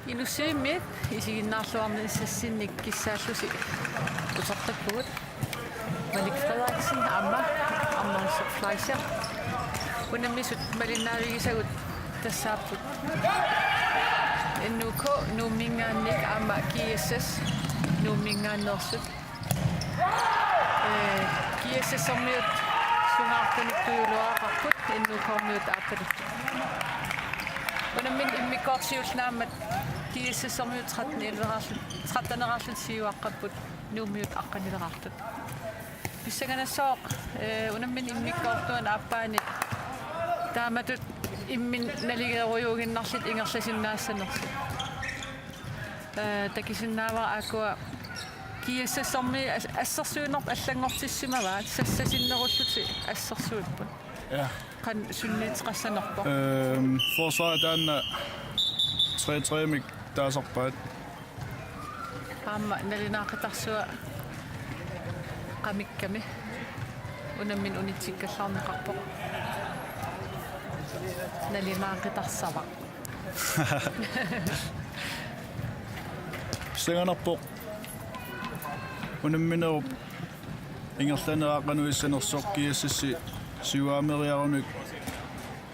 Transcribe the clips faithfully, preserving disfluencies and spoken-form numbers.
Inussivimmiit isiginnaarluarnissassinnik kissaallusi utertippugut. Malik Frederiksen aamma Arnarsuaq Fleischer. Unammisut malinnaavigisagut tassaapput N U K Nuumminngaanniit aamma G S S Nuumminngaanneersut. Ee, G S S-ermiut sungaartunik tujuluaraqarput, N U K-rmiut aappaluttut. Unammineq immikkoortoq siulleq naammat G S S-ermiut tretten elleve-raarlu-, tretten-eraarlutik siuaqqapput, Nuummiut aqqanileqartut. Pissanganassaaq, ee, unammineq immikkoortuani aappaani taamatut imminnut naligeerujuuginnarlutik ingerlasinnaassanersut. Ee, takusinnaavara aakkua G S S-ermiut as-, assersuinerput allanngortissimavaat, sassasinnerullutik assersuipput. Ja. Qanoq sunniuteqassanerpoq? Øhm, forsvaret taanna tre tre-mik taasarpaat. Aamma nalunaaqutarsuaq qamikkami. Unammineq unitsikkallarneqarpoq. Nalunaaqutarsarpoq. Pissanganarpoq. Unamminerup ingerlanerani qanoq issanersoq, G S S-i siuaameriarumik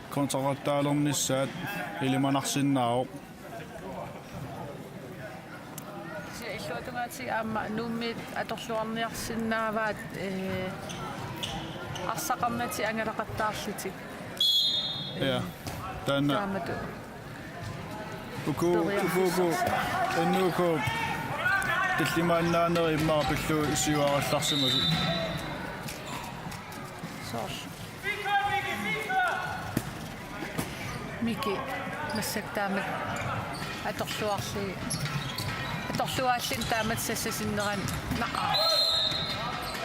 kontraattaalernissaat ilimanarsinnaavoq. Kisianni illuatungaatigut aamma Nuummiit atorluarniarsinnaavaat, ee, arsaqarnatik angalaqattaarlutik. Ja. Taanna. Taamatut. Uku, uku, uku. Periarfissarsi. N U K. Tallimaannaaneri immaqa pillugu siuarallarsimasut. Soorlu. Miki massakkut taamatut atorluarluni, atorluaalluni taamatut sassasinnerani, naa,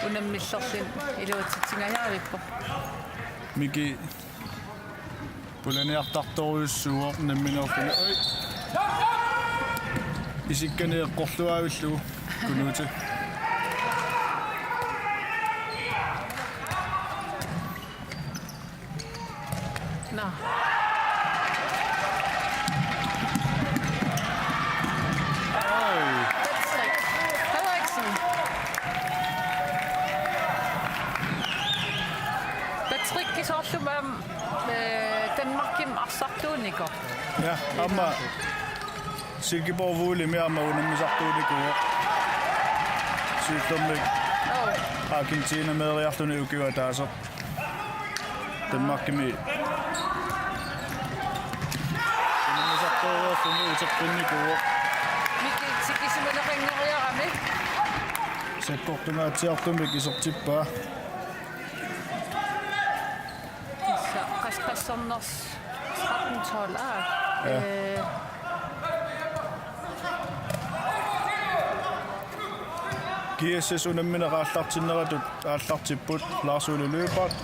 unammillerluni iluatsitsingajaavippoq. Miki pulaniartartorujussuuvoq nammineerluni. Oj. Isikkani eqqorluaavillugu. Kunuuti. Nå. Oj. Patrick Frederiksen. Patrick soorlu aamma, ee, Danmarkimut arsartuunikuuvoq. Ja, aamma Silkeborg Volemi aamma unammisartuunikuuvoq. Siullermik. Oj. Argentiinameeriarluni ukioq ataaseq. Danmarkimi unammisartuuvoq, uteqqinnikuuvoq. Miki tikisimaneqanngoriarami. Sakkortungaatsiartumik isertippaa. Tassa qas-, qassorners tretten tolv, aa. Ja. Ee. G S S unammineq aallartinneratut aallartipput Lars Ole Lyberth.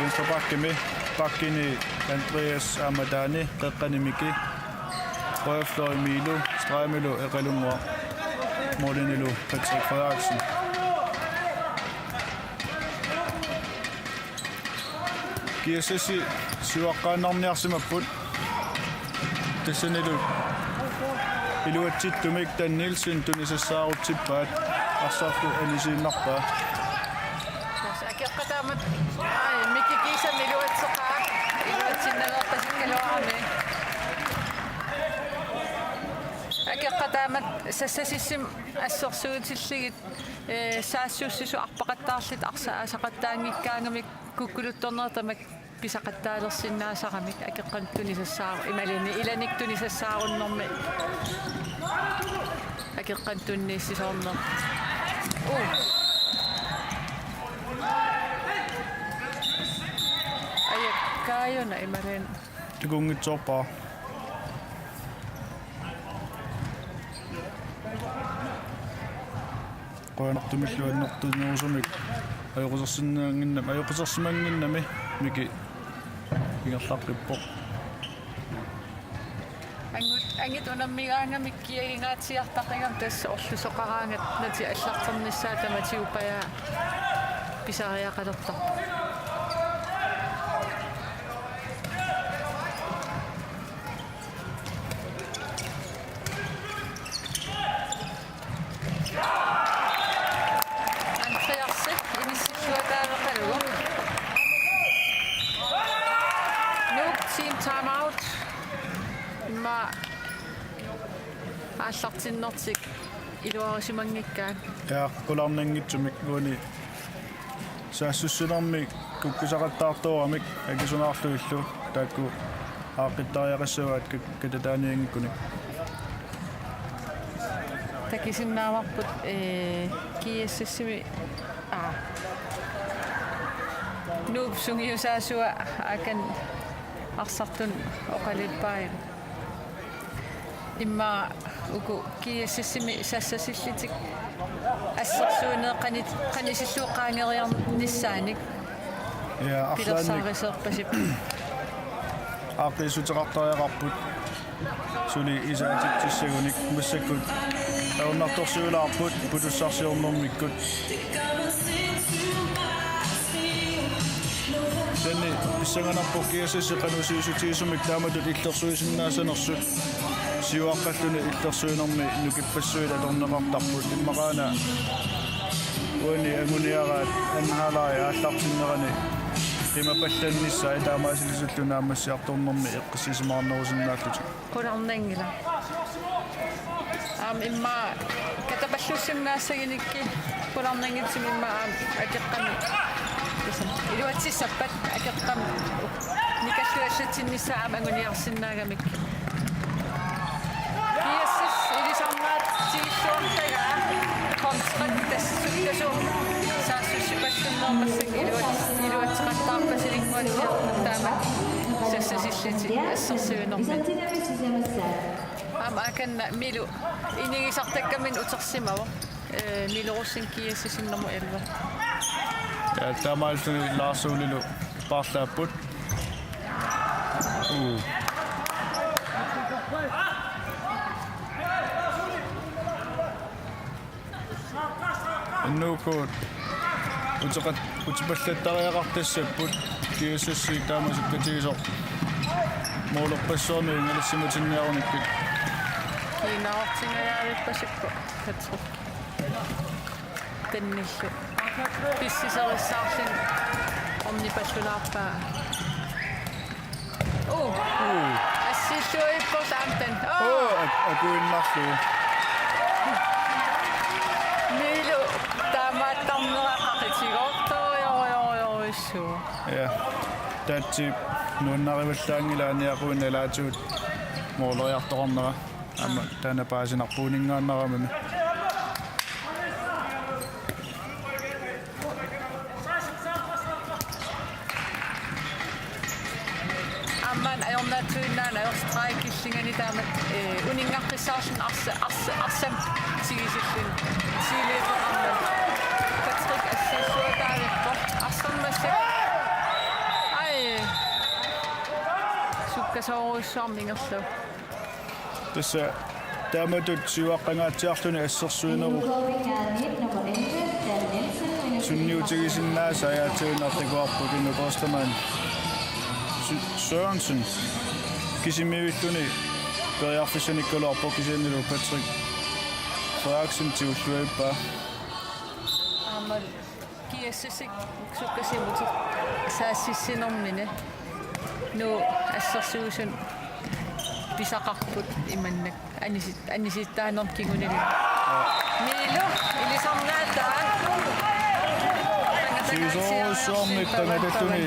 Venstre backimi, backini Andreas Amadani, qeqqani Miki. Højre fløj Milo, stregimilu Eqalunnguaq. Målimilu Patrick Frederiksen. G S S-i siuaqqaannarniarsimapput. Tassanilu iluatsittumik Dan Nielsen tunisassaarutsippaat, arsarlu anisiinnarpaa. Akeqqat taamak, ai, Miki Kiisamik iluatseqaaq, iluatsinnaveerpasikkaluarami. Akeqqat taamak sassasissimik assersuutillugit, ee, saassussisoq arpaqattaarlutik arsaasaqattaanngikkaangamik kukkuluttorneq tamak pisaqattaalersinnaasaramik akeqqanut tunisassaar-, imaluunniit ilanik tunisassaarunnermi akeqqanut tunniussisoorneq. Uu. Ajakkaajuna imaluunniit. Tukunngitsoorpara. Qujanartumillu annertunerusumik ajoqusersinnaannginnam-, ajoqusersimannginnami Miki ingerlaqqippoq. Angut, angit unammigaangamik kiagingaatsiartaqigami tassa orlusoqaraangat natia allarternissaa tamatigut pajaa pisariaqalertarpoq. Andreas inissilluataaveqalugu. Nuuk team timeout. Immaqa aallartinnertik iluarisimanngikkaat. Ja, qularnanngitsumik uani saassussinermi kukkusaqattaartooramik akisunaarlugillu taakku aaqqittariaqassavaat kat-, katataanianngikkunik. Takusinnaavarput, ee, G S S-imi, aa, Nuup sungiusaasua Akan arsartut oqaluuppaapput. Immaqa uku G S S-imi sassasillutik assersuineq qani-, qanisillugu qaangeriarnissaanik. Ja, arlaannik pilersaarisoorpasippoq. Aaqqiissuteqartariaqarput. Suli isaatitsissagunik massakkut. Ajornartorsiulaarput putussarsiornermikkut. Kisianni pissanganarpoq G S S-i qanoq sivisutigisumik taamatut illersuisinnaassanersut. Siuaqqalluni illersuinermi nukippassuit atorneqartarput immaqaana uani anguniaraat anhalai aallartinnerani qimapallannissaat taamaasilisullu naammassiartornermi eqqissisimaarnerusinnaallutik. Qularnanngilaq. Aamma immaqa katapallussinnaassagunikkit qularnanngitsumik immaqa aamma akeqqami. Iluatsissappat akeqqami nikalluallatsinnissaa aamma anguniarsinnaagamik. G S S ilisarnaatsigilluartagaa kontra tassa sukkasuumik saassussipalluinnarmata iluat-, iluatseqattaarpasilinnguatsiarput taama sassasillutik assersuinermik. Aamma Akanna Milu inigisartakkaminnik utersimavoq. Ee, Milu Rosing G S S-imi nummer elleve. Ja, taamaalilluni Lars Olelu paarlaapput. Uu. N U K uteqat-, utipallattariaqartassapput G S S-i taama sukkatigisoq. Moolerpassuarnik ingerlassimatinniarunikkit. Kiinaartingajaavippasikku Patrick. Tannillu. Pissiserissaarluni ornipallulaarpaa. Uu. Uu. Assilluarpoq taanna. Uu. Uu, ak-, akuinnarlugu. Milu taamaattarnera qaqutigoortorujorujorujussuuvoq. Ja. Taatsi nuannarivallaanngilaq aniaquinnalaatigut mooleriartoqarnera. Aamma taanna paasinarpuuningaannaramami. Aamma ajornaatsuinnaana ajorstrækillingani taama, ee, uninngaqqissaarluni arsa-, arsa-, arsamik tigusilluni. Siuliuteqarmat. Patrick assiilluataavippoq. Arsamik massakkut. Ai. Sukkasoorujussuarmik ingerlavoq. Tassa taamatut siuaqqangaatsiarluni assersuinerup sunniutigisinnaasai aatsaannguaq takuarput Inuk Ostermann Sø-, Sørensen. Kisimiivilluni periarfissanikkaluarpoq kisiannilu Patrick Frederiksen tigulluippaa. Aamma G G S S-ip sukkasuumik saassissinermini Nuuk assersuisut pisaqarput imannak anisi-, anisittaanermut kingunili. Miilu, ilisarnaataa. Sivisoorujussuarmik qangatattuni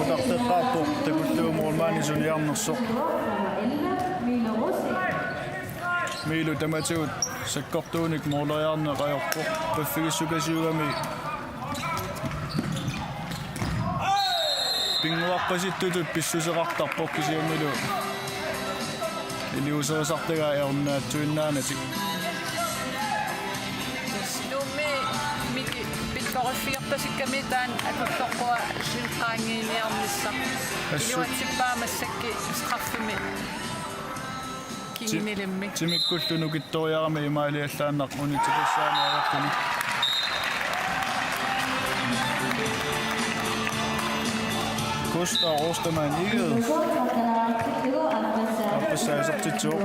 utarteqqaarpoq takullugu målmandi suniarnersoq. Miilu tamatigut sakkortuunik måleriarneq ajorpoq. Paffigissukasiugami pinnguaqqasittutut pissuseqartarpoq kisiannili iliuuserisartagaa ernaatsuinnaanatik. Nuummi Miki pilluariffigerpasikkami taanna akulloqquaq sinqaangiiniarnissaq. Assut. Iluatsippaa massakkut straffimi. Ti-, kingunilimmik. Timikkullu nukittoriarami imaaliallaannaq unitsipassaani ajortuni. Gustav Ostermann Egede. Aappassaa isertitsivoq.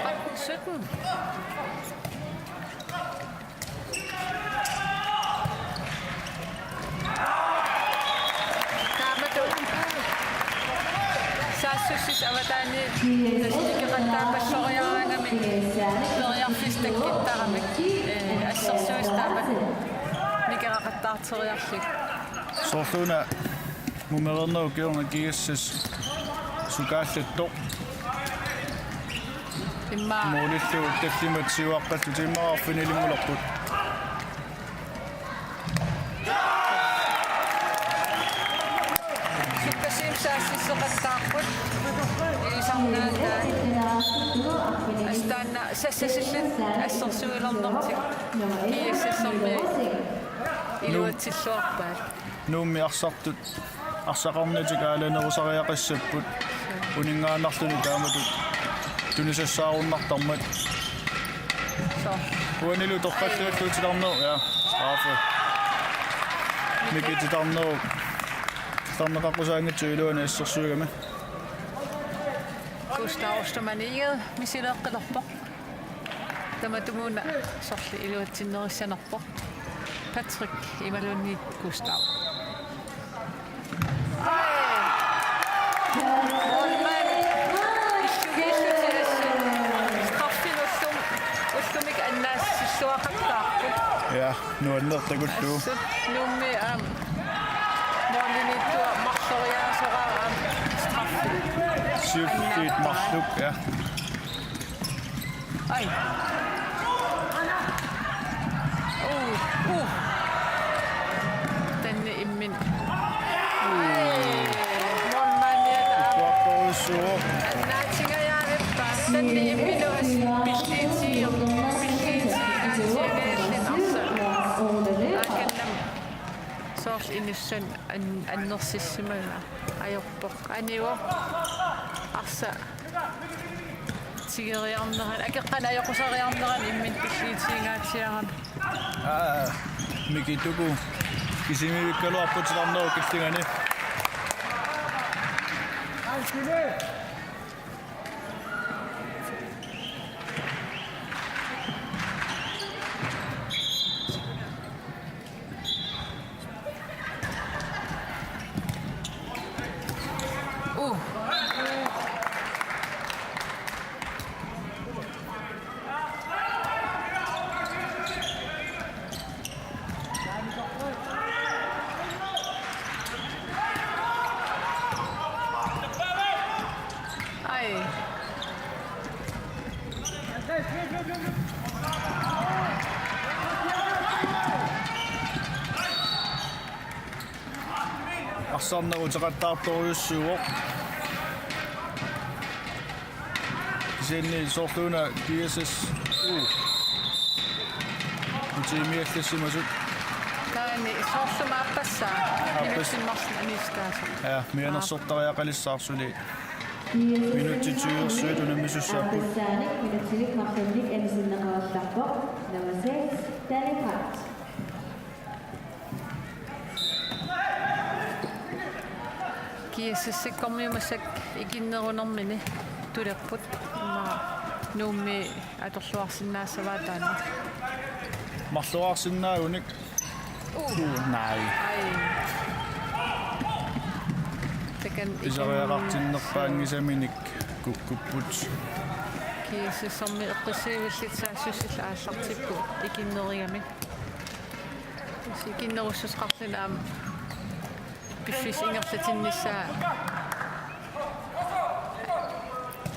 Tretten sytten. Taamatut saassussissat avataani tassa nikeqattaappassuariaraangamik periarfissat takkuttaramik, eh, assersuisartut taamatut nikeraqattaarteriarlugit. Soorluuna mumereernerup kingorna G S S sukaallattoq. Immaqa. Målillu tallimat siuaqqallutik immaqa arfinilingulerput. Sukkasuumik saassisseqattaarput. Ilisarnaataa. Assut taanna sassasillit assersuilernertik. G S S-ermiut iluatsilluarpaat. Nuummi arsartut, arsaqarnatik aalanerusariaqassapput. Uninngaannarluni taamatut tunisassaarunartarmat. Soo. Uanilu toqqallagallugu titarnerup, ja, straffe. Miki titarnerup. Titarneqaqqusaanngitsoq iluani assersuigami. Gustav Ostermann Egede misileeqqilerpoq. Tamatumuuna sorleq iluatsinnerissanerpoq. Patrick imaluunniit Gustav. Målmand illugiillutillu straffinut ullum-, ullumikkut annaasilluaqattaarput. Ja, nuannertakkullu. Assut Nuummi aamma målimiittuaq marloriaasoraara aamma straffi. Syvogfirs marluk, ja. Ai. Uh, uh. Taanna imminut. Ai. Målmandiata. Utuakkorujussuuvoq. Annaatingajaavippa. Taanna imminut as-, pilliitsiu-, pilliitsiu-, aatsaat. Aakannam. Soorlu inussat an-, annersissimagaa ajorpoq. Anivoq. Arsaq. Tigeriarnerani, akeqqanik ajoqusariarnerani imminut pilliitigingaatsiarami. Aa, Miki Tuku. Kisimiivikkaluarpoq titarnerup killingani. Uh. Ai. Arsarneq uteqattaartorujussuuvoq. Kisianni soorluuna P S S U. Utiimiallassimasut. Taanna soorlu aappassaa. Aappas-. Minutsit marluk anistaasoq. Ja, mianersortariaqalissaaq suli. Minutsit tyversuit unammisussaapput. Aappassaani minutsit marluk anisinneqarallarpoq. Nummer seks, Danny Brandt. G S S-ikkormiut massakkut ikinnerunermini tulerput. Immaqa Nuummi atorluarsinnaassavaa taanna. Marloraarsinnaagunik. Uu, nej. Ai. Takan pisariaqartinnerpaanngisaminik kukkupput. Kiisassarmi eqqissivillit saassussillu aallartipput ikinnerigami. Ikinnerussuseqarluni aamma piffissap ingerlatinnissaa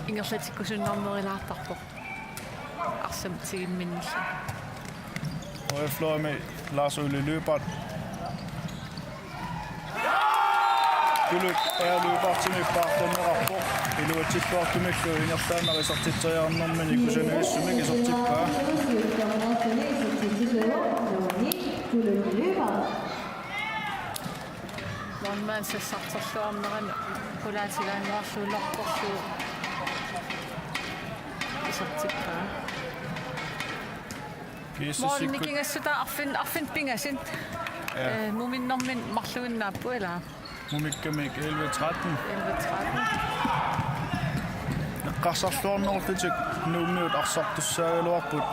ingerlatikkusunnarnerulaartarpoq. Arsamik tigumminnillu. Højrefløjimi Lars Ole Lyberth. Tuluk er Lyberthimik paartanneqarpoq. Iluatsittuartumillu ingerlaannaq isertitseriarnermini kusanavissumik isertippaa. Målmand sassarterluarnerani qulaatilaannaarlugu lorporlugu isertippaa. P S S-ikkut. Målini kingassutaat arfin-, arfineq-pingasut. Ja. Øh, muminnermini marluinnaapput, ilaa? Mumikkamik elleve tretten. Elleve tretten. Eqqarsarluarnerullutik Nuummiut arsartussaagaluarput.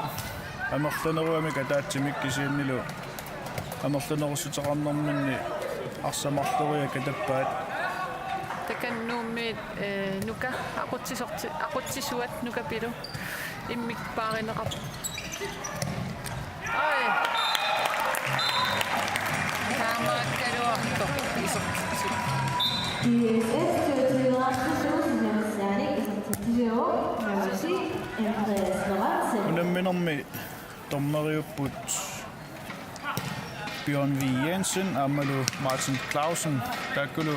Amerlanerugamik ataatsimik kisiannilu amerlanerussuteqarnerminni arsaq marloriarluni katappaat. Takan Nuummiit, øh, Nuka aqutsisorti-, aqutsisuat Nuka Pilu. Immikkoortinneqarpoq. Oj. Taamaakkaluartoq isertitsi. Unamminermi dommeriupput Bjørn V. Jensen aammalu Martin Clausen, taakkulu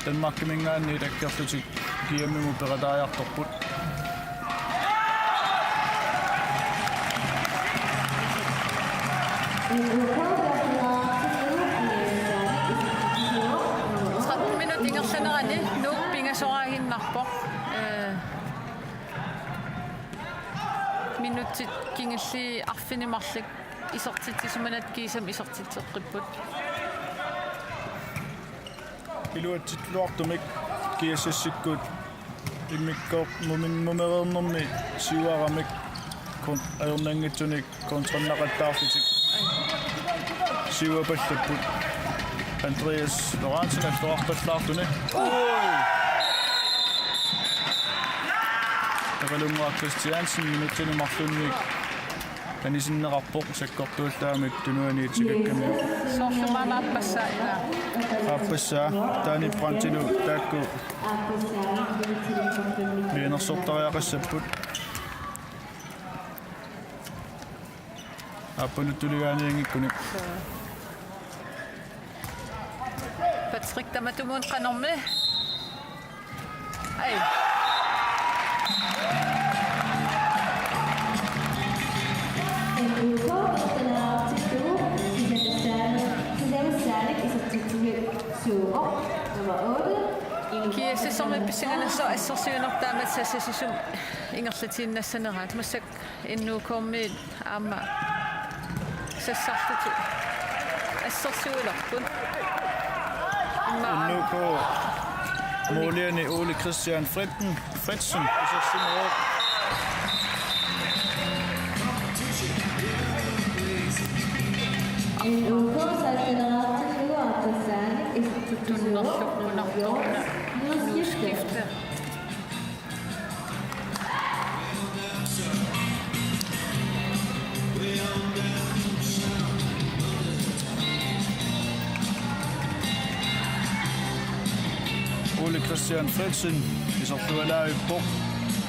Danmarkiminngaanniit akkerlutik G M-imut peqataajartorput. Tretten minut ingerlanerani Nuuk pingasoraaginnarpoq. Øh, minutsit kingulliit arfineq-marluk isertitsisumanatik kiisami isertitseqqipput. Iluatsittuartumik G S S-ikkut immikkoortut mumin-, mumereernermi siuaramik kon-, ajornanngitsunik kontrannaqattaarlutik siuapallapput. Andreas Lorentzen atorpallaarluni. Oj! Eqalunnguaq Christiansen minutsini marlunnik anisinneqarpoq sakkortuullaamik tunuaniit tikakkamiuk. Soorlu maanna aappassaa, ilaa? Aappassaa, Dani Brandtilu taakku mianersortariaqassapput. Aappaluttuligaanianngikkunik. Patrick tamatumuuna qanormi. Ai. G S S-ermiit pissanganassaaq assersuinertaa taamatut sassasisumik ingerlatiinnassaneraat. Massakkut N U K-miit aamma sassarlutik assersuilerput. Immaqa N U K målierni Ole Christian Fredsen, Fredsen, isersimasoq. N U K saaffigineqartillugu aappassaani isertitsisuuvoq. Tunnerluppunartoruna. Nuuskifte. Ole Christian Fredsen iserlualaavippoq,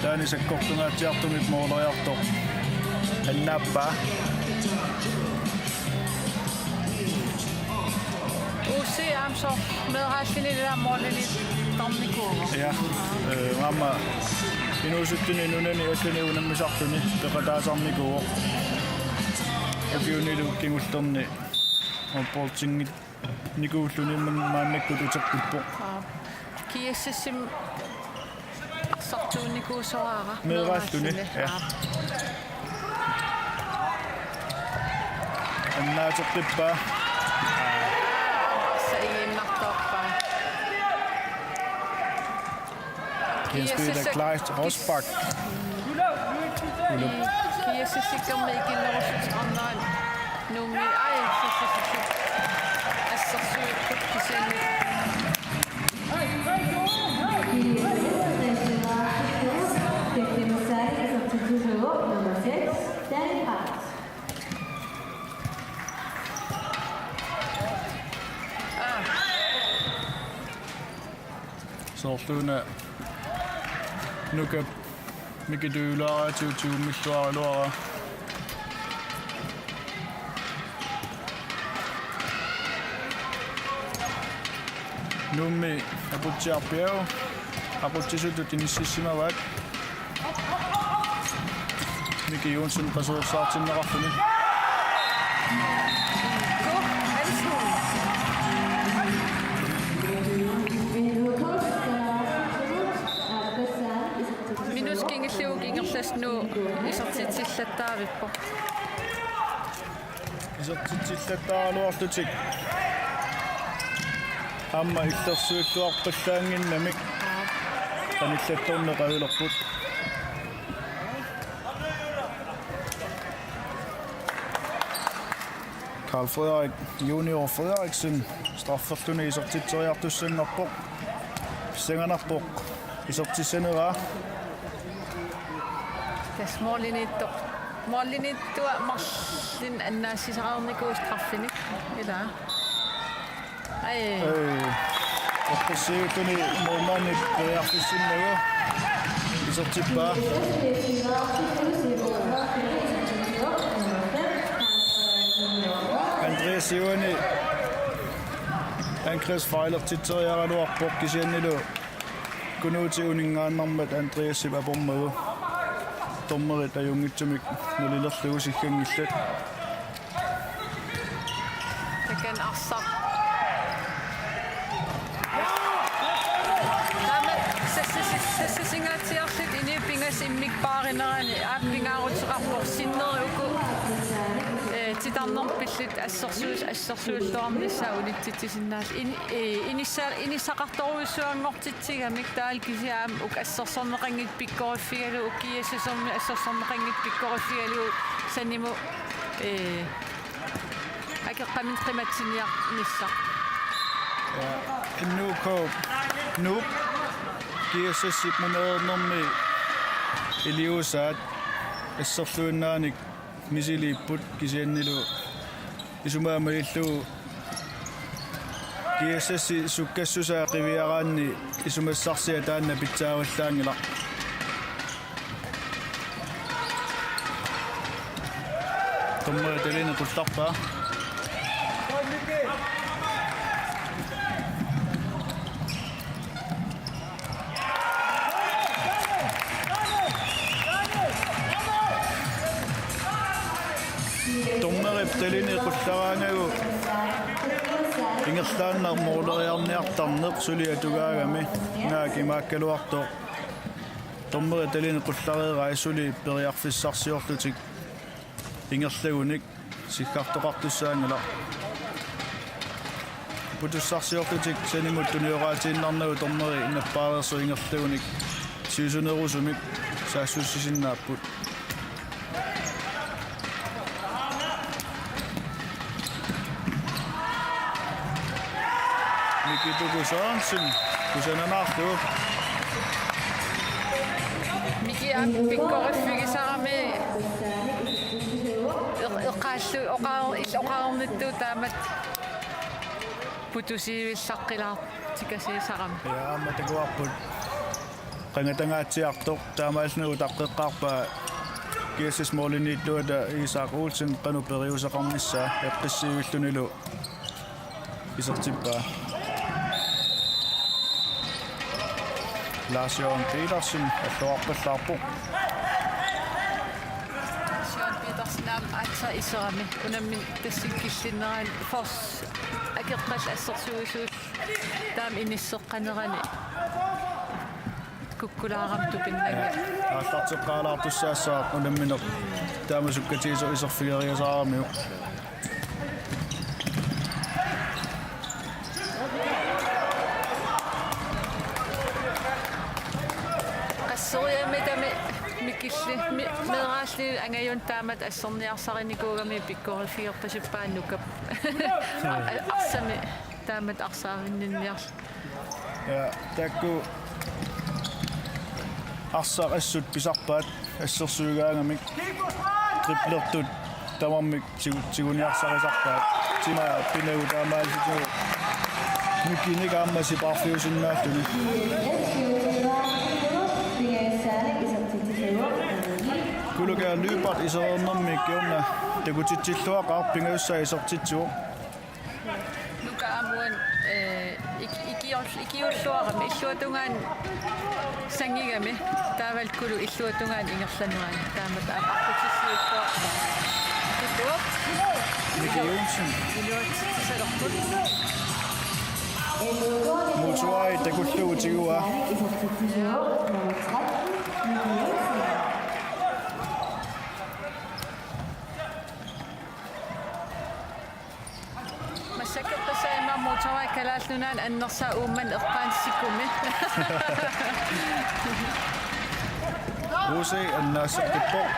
taanna sakkortungaatsiartumik mooleriartoq annaappaa. U C aamma soorlu meeraalluni ilaa målini tarnikuuvoq. Ja, øh, aamma inuusuttuni nunani allani unammisarluni peqataasarnikuuvoq. Ukiunilu kingullerni målpointinnikuulluni maannakkut uteqqippoq. Aa, G S S-imi arsartuunnikuusoraara. Meeraalluni, meeraalluni, ja. Aa. Annaateqqippaa. Arsaq igiinnartoorpaa. Jens Peter Kleist Rosbach. Ulap. G S S-ikkammi ikinnerussuteqarnerani Nuummi, ai, S S S-ikkut assersuipput kisianni. Soorluuna Nukap mikitujulaaraatigut tigummilluaraluara. Nuummi Aputsiaq Bjerg, aqutsisutut inississimavaat. Miki Johnsen qasuersaartinneqarluni. Minut kingulliup ingerlasoq Nuuk isertitsillattaavippoq. Isertitsillattaaraluarlutik. Aamma illersuilluarpallaannginnamik. Qanillattorneq qajulerput. Karl Frederik Junior Frederiksen strafferluni isertitseriartussanngoqqorpoq. Pissanganarpoq isertissaneraa. Tassa målimiittoq. Målimiittoq marlunnik annaassisaqarnikuuvoq straffinik. Ilaa. Ai. Ei. Eqqissiviulluni målmandi periarfissinnagu. Isertippaa. Andreas Ivani angrebsfejlertitseriaraluarpoq kisiannilu Kunuuti uninngaannarmat Andreasip apormagu. Dommerit ajunngitsumik nulilerlugu sigganngillat. Takan arsaq. Taama sassasi-, sassasingaatsiarlutik inuit pingasut immikkut paarinerani aap pingaaruteqarpoq sinneri uku, eh, titarnerpillit assersuus-, assersuilluarnissaa unitsitsisinnaalluni. In-, eh, inissa-, inissaqartorujussuanngortitsigamik taavalu kisianni aamma uku assersorneqanngitsut pikkoriffigalugu, uku G S S-ermi assersorneqanngitsut pikkoriffigalugu sanimut, eh, akeqqaminnut qimatsiniarnissaq. Ja, N U K Nuuk G S S-ip munereernermi iliuusaat asserluinnaanik misiliipput kisiannilu isumaga malillugu G S S-ip sukkassusaa qiviaraanni isumassarsiaq taanna pitsaavallaanngilaq. Dommeri Dalene qullarpaa. Dommerip Dalene qullaraangagu ingerlaannaq mooleriarniartarneq suli atugaagami naak imaakkaluartoq. Dommerip Dalene qullareerai suli periarfissarsiorlutik ingerlagunik siggartoqartussaanngilaq. Putussarsiorlutik sanimut tunioraatiinnarnagu dommeri nappaareersoq ingerlagunik siusinerusumik saassussisinnaapput. Miki Tuku Sørensen, kusananarlu. Miki aamma pikkoriffigisarami. Eq-, eqqaallu oqaar-, il-, oqaarnittut taamatut putusiivillaqqilaartikasiisarami. Ja, aamma takuarput. Qangatangaatsiartoq taamaallugu utaqqeqqaarpaa G S S-ip målimiittuata Isak Olsen qanoq periuseqarnissaa eqqissiivillunilu isertippaa. Lars Jørgen Petersen alluarpallaarpoq. Lars Jørgen Petersen aamma aatsaat iserami unammineq tassani killinnerani Fors akeqqallu assersuisuusoq taama inisseqqanerani kukkulaarami tupinnanga. Aallarteqqaalaartussaassaaq unammineq taama sukkatigisoq iserfigeriasaaramiuk. Qasseriammi taama Mik Killi mi-, meeraalluni angajuna taamatut asserniarsarinikuugami pikkoriffigerpasippaa Nukap. Arsami taamatut arsaavinninniarl. Ja, taakku arsaq assut pisarpaat assersuigaangamik. Driblertut tamarmik tigu-, tiguniarsarisarpaat. Tima pinagu taamaalillutigu. Mikinik aamma sipaarfiusinnaalluni. Kuluk Lyberth isereernermi kingorna takutitsilluaqaaq, pingajussaa isertitsivoq. Nuka aamma uani, eh, ik-, ikiul-, ikiulluarami illuatungaani sanngigami, taavalu Kuluk illuatungaani ingerlanerani taamatut aamma aqqutissiuulluarpaa. Kuluk. Miki Olsen. Iluatsitsisalerput. Motorvej takullugu tiguaa. Massakkut tassa ima Motorvej Kalaallit Nunaanni annersaa Uummannut eqqaansikumi. Rose annaasseqqippoq.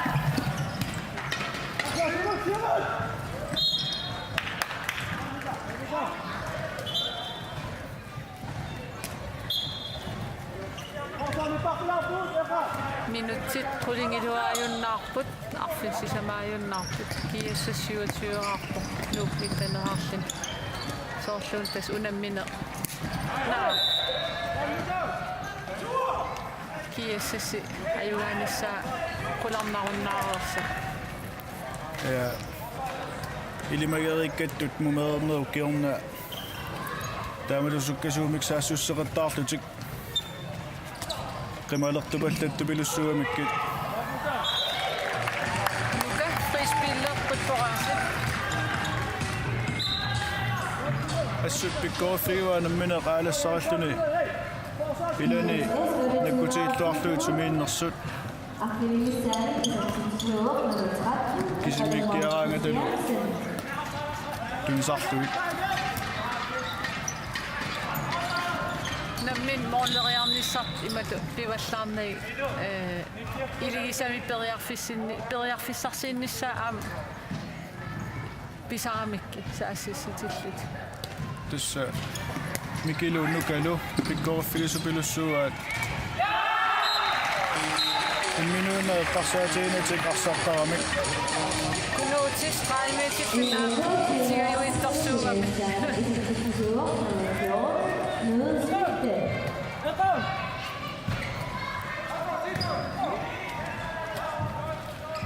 Minutsit qulingiluaajunnaarput, arfineq-sisamaajunnaarput, G S S syvogtyve-raarpoq, Nuuk nitten-eraarluni. Soorluuna tassa unammineq. Naa. G S S-i ajugaanissaa qularnarunnaareersoq. Ja. Ilimagereerikkattut mumereernerup kingorna taamalu sukkasuumik saassusseqattaarlutik. Qimalertupallattut pilussuugamikku. Nuka, frispillerput poraasi. Assut pikkoriffigivaat nammineq aalassarilluni. Ilani nakkutiilluarlugit sumiinnersut. Kisimikkiaraangatalu tunisarlugit. Nammineq mooleriarnissaq imatut pivallaarnagit, eh, iligisamik periarfissinni-, periarfissarsiinnissaa aamma pisaramikkit saassussitillutik. Tassa Mikilu Nukalu pikkoriffigisut pilussuugaat. Imminut eqqarsaatigineqartarami. Kunuutis qaimiitisinnaamik tigajuttarsuugami.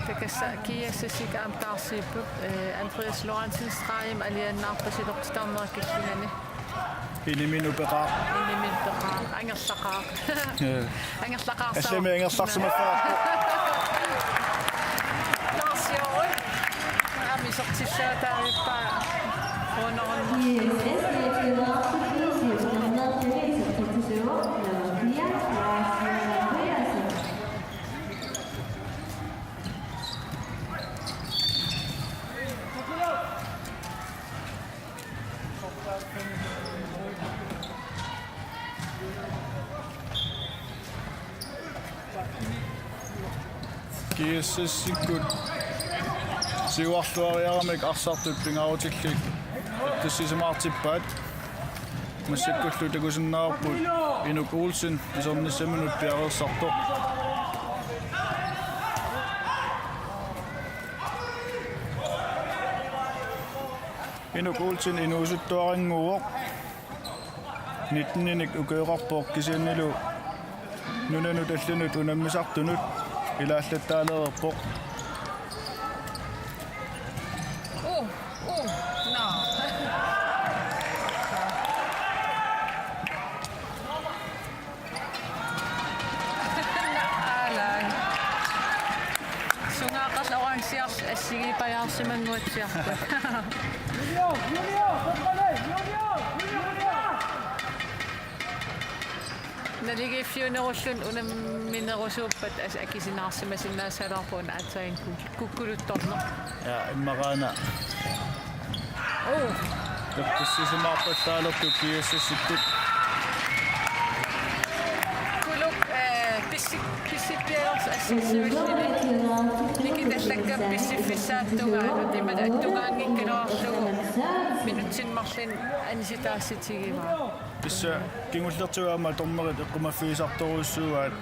Takassa G S S-ikkut aamma taarsiipput, eh, Andreas Lorentzen stregimik alianaarpasilersitarnera killingani. Iniminut peqaaq. Iniminut peqaaq. Angerlaqaaq. Ja. Angerlaqaarsaaq. Allami angerlarsimaffaa. Taarsioruk. Aamma isertissavaa taavippa. Uunarunna. G S S-ikkut siuarluariaramik arsartut pingaarutillit attassisimaartippaat. Massakkullu takusinnaavarput Inuk Olsen isernissaminut piareersartoq. Inuk Olsen inuusuttuarannguuvoq. Nitteninik ukioqarpoq kisiannilu nunanut allanut unammisartunut ilaallattaalereerpoq. Uh, uh, no. Alan. Sungaaqarla orangiarl assigiipajaarsimannguatsiarput. Naligiiffiunerulluni unamminerusuuppat as-, akisinaarsimasinnaassaalaarpoq una aatsaat ku-, kukkuluttorneq. Ja, immaqaana. Oh. Tassisimaarpallaalertut G S S-ikkut. Kuluk, eh, pissi-, pissippialersoq Sassavilluni. Nikitallakka pissiffissaattungaanut imatut attugaanngikkaluarlugu minutsini marlunni anisitaassutigivaat. Tassa kingullertigut aamma dommerit eqqumaffigisartorujussuuaat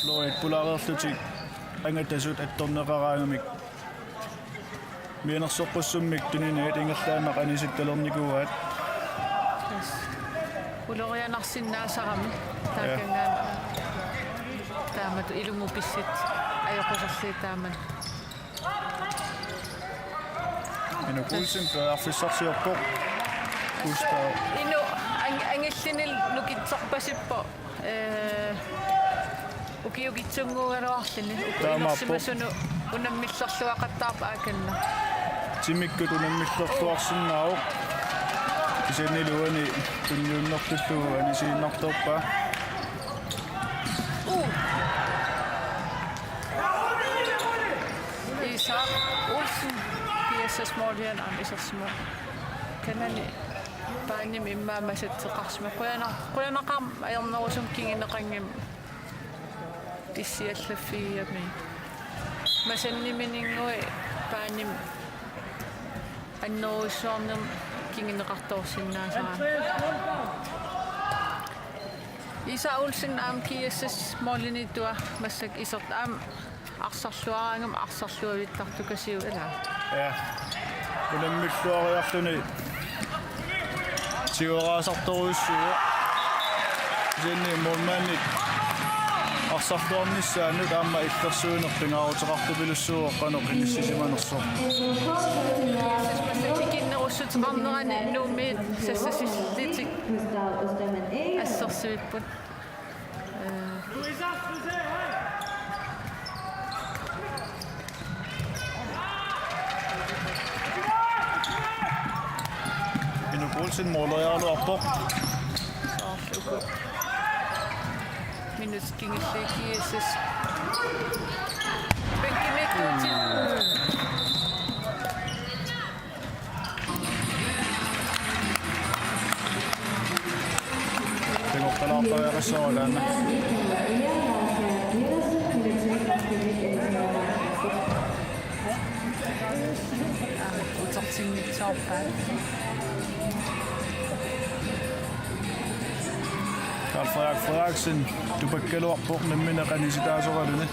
Floyd pulaareerlutik angatasut attorneqaraangamik. Mianersoqqussummik tuniniaat ingerlaannaq anisittalernikuuaat. Ulorianarsinnaasarami. Ja. Taakanngaanniit taamatut ilumut pissutsit ajoquserlugit taamatut. Inuk Olsen periarfissarsiorpoq. Gustav. Inuk ang-, angilluni nukittorpasippoq. Ee, ukiukitsunnguugaluarluni. Taamaappoq. Ukiunersimasunut unammillerluaqattaarpoq aakannaq. Timikkut unammillerluarsinnaavoq. Kisianni uani tunniunnertullugu anisiinnartorpaa. Uu. Isak Olsen, G S S-målien, aamma isersimavoq. Kanani baanimi immaqa masatseqarsimavoq. Qujanaq-, qujanaqaaq ajornerusumik kinguneqanngimmat issiallaffigigamigit. Masannimininnguit baanimi annerujussuarnermik kinguneqartoorsinnaasarami. Isak Olsen aamma G S S-måliniittua massakkut isertaq aamma arsarluaraangama arsarluavittartukasiuk ilaa. Ja. Unammilluariarluni tigooraasartorujussuuvoq. Kisianni målmandip arsarluarnissaanut aamma illersuineq pingaaruteqartupilussuuvoq qanoq inissisimanersoq. Ikinnerussuteqarnerani Nuummiit sassassillutik assersuipput. Inuk Olsen måleriaraluarpoq. Soorlu uku. Minut kingulliit G S S. Bænkimiittuutit. Pingortalaarpariaqassaaq taanna. Utertinngitsoorpaat. Karl Frederik Frederiksen tupakkaluarpoq nammineq anisitaasoraluni.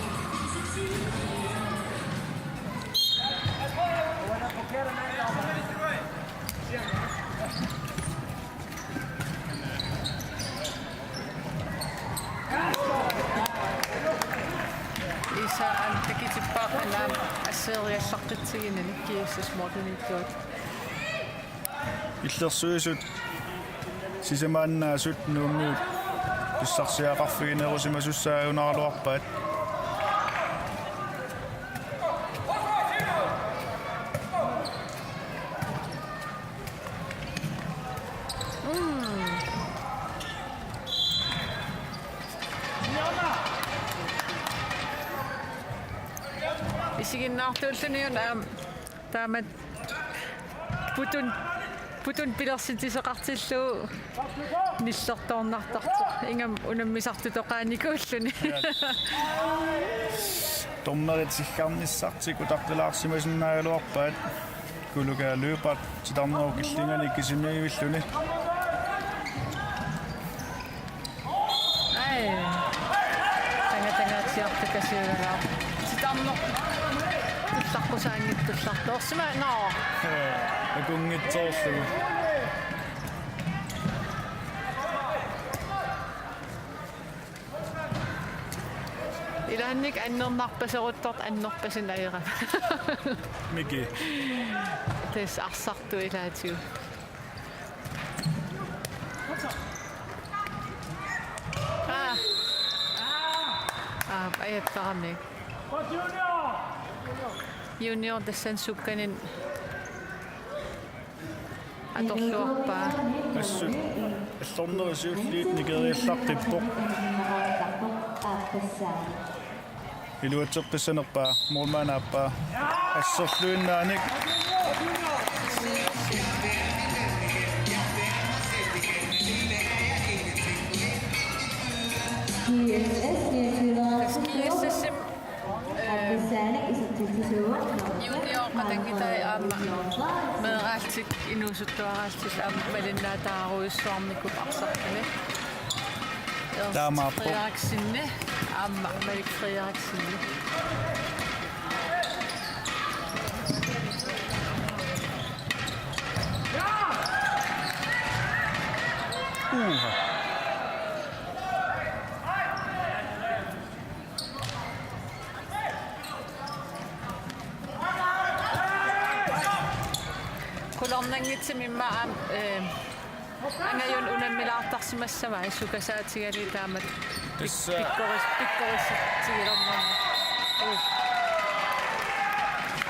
Isak aamma takutippaa qanoq aamma asseeriallaqqissaginnini G S S-måliniittuata. Illersuisut sisamaannaasut Nuummiut pissarsiaqarfiginerusimasussaajunaraluarpaat. Mm. Isiginnaartuulluni una aamma taamatut putun, putun pilersitsisoqartillugu nillertoornartartoq. Ingammik unammisartutoqaanikuulluni. Dommerit siggarnissartik utaqqilaarsimasinnaagaluarpaat. Kuluka Lyberth titarnerup killingani kisimiivilluni. Ai. Tangatangaatsiartukasiugalaaq. Titarneq tullaqqusaanngitsullartoq. Orsima, nå. Ee, akunngitsoorlugu. Ilaanni annernarpaseruttortoq annerpasinnaajara. Miki. Tassa arsartut ilaatigut. Aa. Aa, ajattarami. Junior tassani sukkaninni atorluarpaa. Assut allornerit siulliit nikeriallaqqippoq. Iluatseqqissanerpaa, målmand aappaa. Asserluinnaanik. G S S-imi Junior qatanngitai aamma meeraallutik inuusuttuaraallutik aamma malinnaataarujussuarnikuupput arsartuni. Ernst Taamaappoq. Frederiksenip aamma Malik Frederiksenip. Uha. Qularnanngitsumik immaqa, eh, angajulleq unammilaartarsimassavai sukasaatigalugu taamatut pik-, Tassa. pikkoris-, pikkorissutigilernermut. Uh.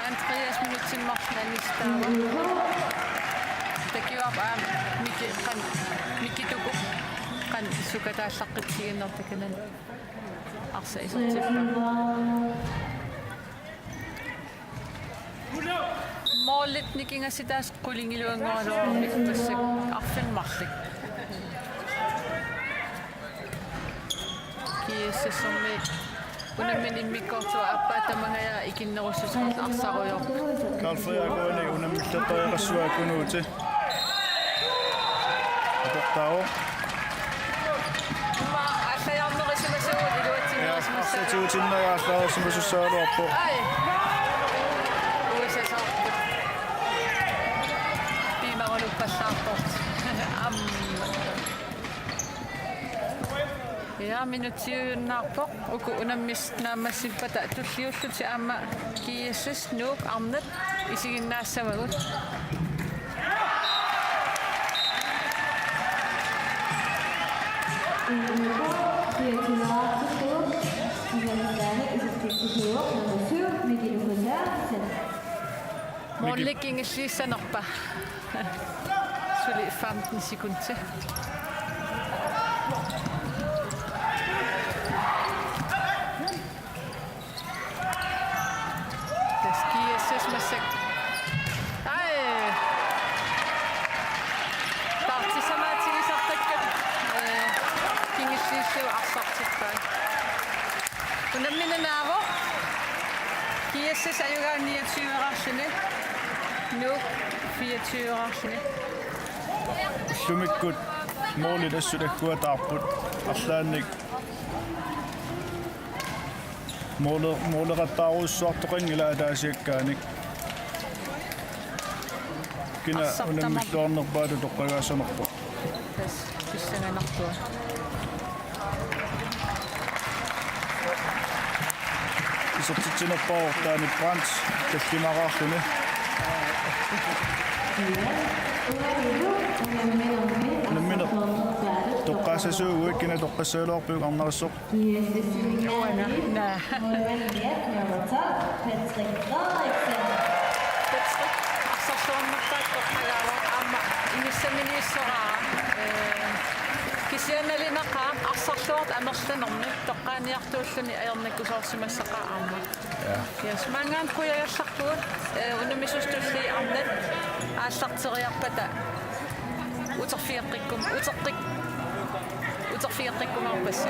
Andreas minutsimmarlunnik taava. Takivarpaa Miki, qan-, Miki Tuku, qan sukataallaqqittiginnartakanani. Arsaq isertippaa. Målit nikingassutaasut qulingiluanngoraluarput massakkut arfineq-marluk. GSS-ermiut unammineq immikkoortuata aappaa tamangajaat ikinnerussuteqarlutik arsarujoorput. Karl Frederik Rønne unammilertariaqassuaq Kunuuti. Aportaavoq. Aamma aallajaarnerisimasut iluatsinnerusimassaat. Ja, arsaq tuutinnajaarlaarsimasussaagaluarpoq. Ai. U S A-saarput. Piimarunuppallaarput. Aamma. Ja, minutsiujunnaarpoq. Uku unammisut naammassippata tulliullutik aamma GSS Nuuk arnat isiginnaassavagut. Målip kingulliussanerpa? Suli femten sekunder. Tassa GSS massakkut. Ai. Taartissamaatigisartakkat, eh, kingulliullugu arsartippai. Unammineq naavoq. GSS ajugaanni niogtyve-raarluni. Nuuk fireogtyve-raarluni. Ullumikkut målit assut agguataarput. Arlaannik måle-, måleqattaarujussuartoqanngilaq ataasiakkaanik. Kina arsaq tamarmi unammilluarnerpaatut toqqagaassanerpoq. Tassa pissanganartua. Isertitsinerpaavoq taanna Brandt tallimaraarluni. Unammineq toqqaassasuuguit, kina toqqassagaluarpiuk arnarissooq? Uanga. Naa. Patrick Frederiksen. Patrick, arsarluarnerpaaq toqqagaavoq aamma inissaminiissoraa. Ee, kisianni nalunaqaaq arsarluartoq amerlanermi toqqaaniartuulluni ajornakusoorsimassaqaaq aamma. Ja. Yes, maanngaanniit qujagallarpugut, ee, unammisut tulliit arnat aallarteriarpata uterfigeqqikkum-, uteqqik-, uterfigeqqikkumaarpassi.